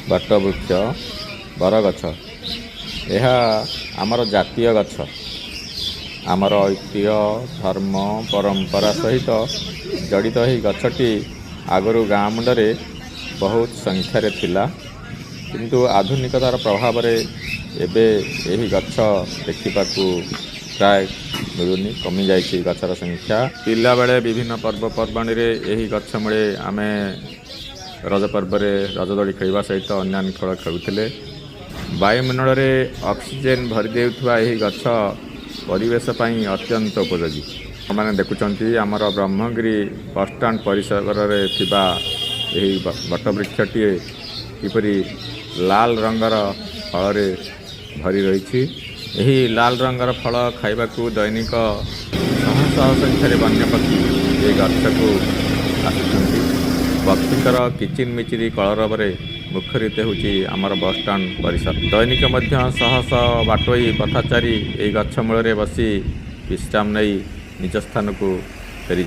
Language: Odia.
ବଟବୃକ୍ଷ, ବରଗଛ। ଏହା ଆମର ଜାତୀୟ ଗଛ। ଆମର ଐତିହ୍ୟ, ଧର୍ମ, ପରମ୍ପରା ସହିତ ଜଡ଼ିତ ଏହି ଗଛଟି ଆଗରୁ ଗାଁ ମୁଣ୍ଡରେ ବହୁତ ସଂଖ୍ୟାରେ ଥିଲା, କିନ୍ତୁ ଆଧୁନିକତାର ପ୍ରଭାବରେ ଏବେ ଏହି ଗଛ ଦେଖିବାକୁ ପ୍ରାୟ ମିଳୁନି। କମିଯାଇଛି ଗଛର ସଂଖ୍ୟା। ପିଲାବେଳେ ବିଭିନ୍ନ ପର୍ବପର୍ବାଣିରେ ଏହି ଗଛ ମୂଳେ ଆମେ ରଜ ପର୍ବରେ ରଜ ଦୋଳି ଖେଳିବା ସହିତ ଅନ୍ୟାନ୍ୟ ଖେଳ ଖେଳୁଥିଲେ। ବାୟୁମଣ୍ଡଳରେ ଅକ୍ସିଜେନ୍ ଭରି ଦେଉଥିବା ଏହି ଗଛ ପରିବେଶ ପାଇଁ ଅତ୍ୟନ୍ତ ଉପଯୋଗୀ। ଆପଣମାନେ ଦେଖୁଛନ୍ତି, ଆମର ବ୍ରହ୍ମଗିରି ବସଷ୍ଟାଣ୍ଡ ପରିସରରେ ଥିବା ଏହି ବଟବୃକ୍ଷଟିଏ କିପରି ଲାଲ ରଙ୍ଗର ଫଳରେ ଭରି ରହିଛି। ଏହି ଲାଲ ରଙ୍ଗର ଫଳ ଖାଇବାକୁ ଦୈନିକ ଶହ ଶହ ସଂଖ୍ୟାରେ ବନ୍ୟ ପକ୍ଷୀ ଏହି ଗଛକୁ ଆସୁଛନ୍ତି। ପକ୍ଷୀଙ୍କର କିଚିରି ମିଚିରି କଳରବରେ ମୁଖରିତ ହେଉଛି ଆମର ବସଷ୍ଟାଣ୍ଡ ପରିସର। ଦୈନିକ ମଧ୍ୟ ଶହ ଶହ ବାଟୋଇ, ପଥଚାରୀ ଏହି ଗଛ ମୂଳରେ ବସି ବିଶ୍ରାମ ନେଇ ନିଜ ସ୍ଥାନକୁ